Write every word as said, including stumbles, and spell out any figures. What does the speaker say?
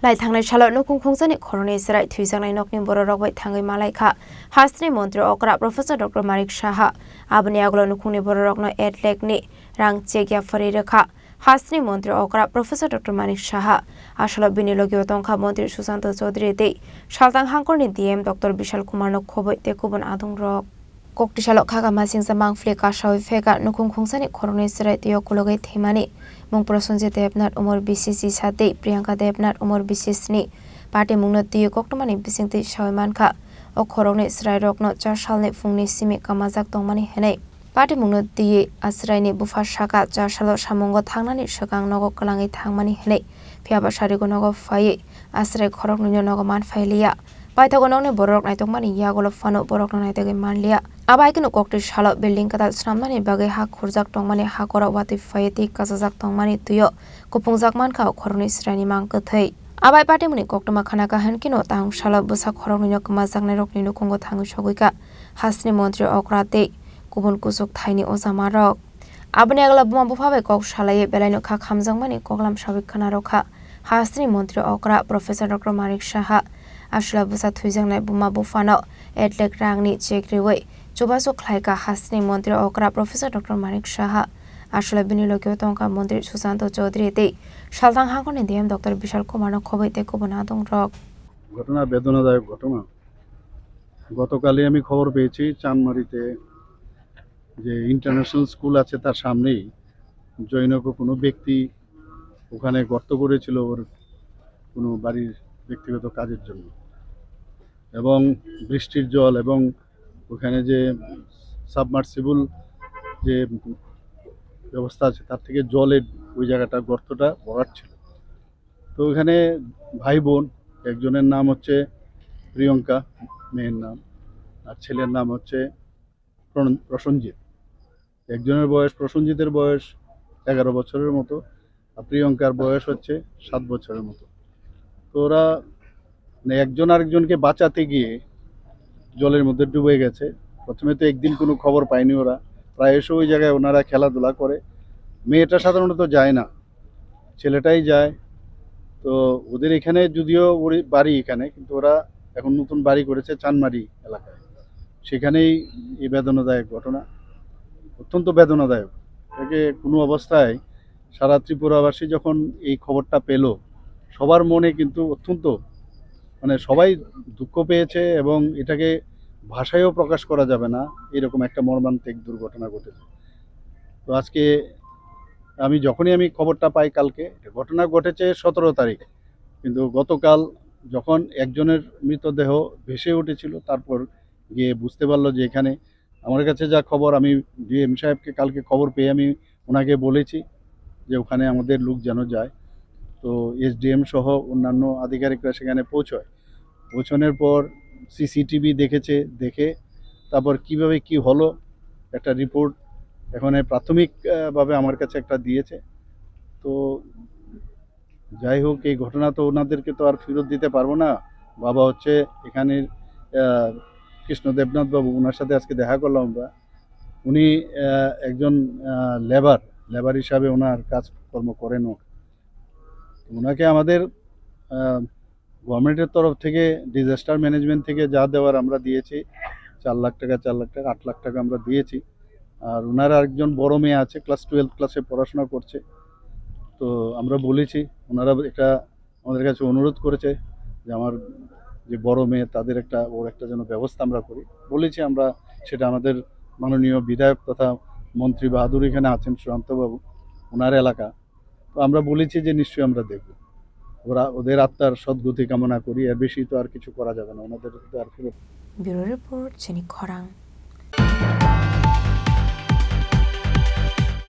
Tai thangnai salo nukhung khungsani khoroknwi chwrai thwijaknai nokni bororok bai thangwi malai kha hasteni montri okra Professor Doctor Manik Saha. Aboni yagulo nukhungni bororokno ek lakh ni rang cheque yapharwi rwkha hasteni montri okra Professor Doctor Manik Saha. Asalo bini logio tongkha montri Susanto Chaudhary tei saltang hangkorni D M Doctor Bishal Kumarno khoboi tei kubun adongrok. Koktwisa lokha kha masingcha mangpili kasawi pheka nukhung khungsani khoroknwi chwrai twi o kulugwi thwimani mung Prosenjit Debnath umor bisi sisa tei Priyanka Debnath umor bisi sni. Patimungno twiwi koktwmani bisingtwi sawi mankha, o khoroknwi chwrairokno char salni phungni simi kamajak tongmani hwnwi. Patimungno twiwi a chwraini bupha sakha, char salo samungo thangnani swkang nogo kwlangwi thangmani hwnwi, phiyaba sarigo nogo phaiwi a chwrai khoroknwino nogo manphailiya. Paithago nokni bororok naitokmani yagulo phano borokno naitogwi manliya. Abo hai kheno koktwi salo building kwtal swnamnani bagwi ha khurjak tongmani hakorok watwi phaiwi tei kasajak tongmani twio kuphungjak mankha o khoroknwi chwraini mang kwthwi. Abo hai patimungni koktwma khana kha hwn kheno tang salo bwsa khoroknwino kwmajaknairokni nukhungo thangwi sogwi kha hasteni montri okra tei kubun kuchuk thaini ojamarok. Aboni yagulo buma bupha bai kok salaiwi belaino kha khamjakmani koklam sawi khna rwkha hasteni montri okra Professor Doctor Manik Saha. Aswla bwsa thwijaknai buma buphano ek lakh rangni cheque riwi chubachu khlaikha hasteni montri okra Professor Doctor Manik Saha. Aswla bini logio tongkha montri Susanto Chaudhary tei saltang hangkorni D M Doctor Bishal Kumarno khoboi tei kubun adongrok. ঘটনা বেদনাদায়ক ঘটনা। গতকালই আমি খবর পেয়েছি চানমারিতে যে international school আছে তার সামনেই জৈনক কোনো ব্যক্তি ওখানে গর্ত করেছিল ওর কোনো বাড়ির ব্যক্তিগত কাজের জন্য। এবং বৃষ্টির জল এবং ওখানে যে সাবমার্সিবল যে ব্যবস্থা আছে তার থেকে জলের ওই জায়গাটা গর্তটা ভরাট ছিল। তো ওখানে ভাই বোন, একজনের নাম হচ্ছে প্রিয়ঙ্কা, মেয়ের নাম, আর ছেলের নাম হচ্ছে প্রন-, প্রসেনজিৎ। একজনের বয়স, প্রসেনজিতের বয়স এগারো বছরের মতো, আর প্রিয়ঙ্কার বয়স হচ্ছে সাত বছরের মতো। তো ওরা মানে একজন আরেকজনকে বাঁচাতে গিয়ে জলের মধ্যে ডুবে গেছে। প্রথমে তো একদিন কোনো খবর পায়নি ওরা, প্রায়শ ওই জায়গায় ওনারা খেলাধুলা করে। মেয়েটা সাধারণত যায় না, ছেলেটাই যায়। তো ওদের এখানে যদিও ওর বাড়ি এখানে, কিন্তু ওরা এখন নতুন বাড়ি করেছে চানমারি এলাকায়, সেখানেই এই বেদনাদায়ক ঘটনা, অত্যন্ত বেদনাদায়ক। একে কোনো অবস্থায় সারা ত্রিপুরাবাসী যখন এই খবরটা পেল, সবার মনে কিন্তু অত্যন্ত, মানে, সবাই দুঃখ পেয়েছে এবং এটাকে ভাষায়ও প্রকাশ করা যাবে না, এরকম একটা মর্মান্তিক দুর্ঘটনা ঘটেছে। তো আজকে আমি যখনই আমি খবরটা পাই কালকে, এটা ঘটনা ঘটেছে সতেরো তারিখ, কিন্তু গতকাল যখন একজনের মৃতদেহ ভেসে উঠেছিল, তারপর গিয়ে বুঝতে পারলো যে এখানে আমার কাছে যা খবর, আমি ডিএম সাহেবকে কালকে খবর পেয়ে আমি ওনাকে বলেছি যে ওখানে আমাদের লোক যেন যায়। তো এসডিএম সহ অন্যান্য আধিকারিকরা সেখানে পৌঁছয়। পৌঁছানোর পর সিসিটিভি দেখেছে, দেখে তারপর কিভাবে কি হলো একটা রিপোর্ট এখানে প্রাথমিক, আহ, ভাবে আমার কাছে একটা দিয়েছে। তো যাই হোক, এই ঘটনা তো ওনাদেরকে তো আর ফেরত দিতে পারবো না। বাবা হচ্ছে এখানের, আহ, কৃষ্ণ দেবনাথ বাবু, ওনার সাথে আজকে দেখা করলাম আমরা। উনি, আহ, একজন, আহ, লেবার, লেবার হিসাবে ওনার কাজকর্ম করেন। ও-, ওনাকে আমাদের, আহ, গভর্নমেন্টের তরফ থেকে, ডিজাস্টার ম্যানেজমেন্ট থেকে যা দেওয়ার আমরা দিয়েছি, চার লাখ টাকা, চার লাখ টাকা, আট লাখ টাকা আমরা দিয়েছি। আর ওনার আরেকজন বড় মেয়ে আছে, ক্লাস টুয়েলভ ক্লাসে পড়াশোনা করছে। তো আমরা বলেছি, ওনারা একটা আমাদের কাছে অনুরোধ করেছে যে আমার যে বড় মেয়ে, তাদের একটা, ওর একটা যেন ব্যবস্থা আমরা করি। বলেছি আমরা সেটা আমাদের মাননীয় বিধায়ক তথা মন্ত্রী বাহাদুর এখানে আছেন, সুশান্ত বাবু, ওনার এলাকা। তো আমরা বলেছি যে নিশ্চয়ই আমরা দেখব। ওরা, ওদের আত্মার সদ্গতি কামনা করি, এর বেশি তো আর কিছু করা যাবে না, ওনাদের তো আর ফেরত Bureau Report, Chini Khorang.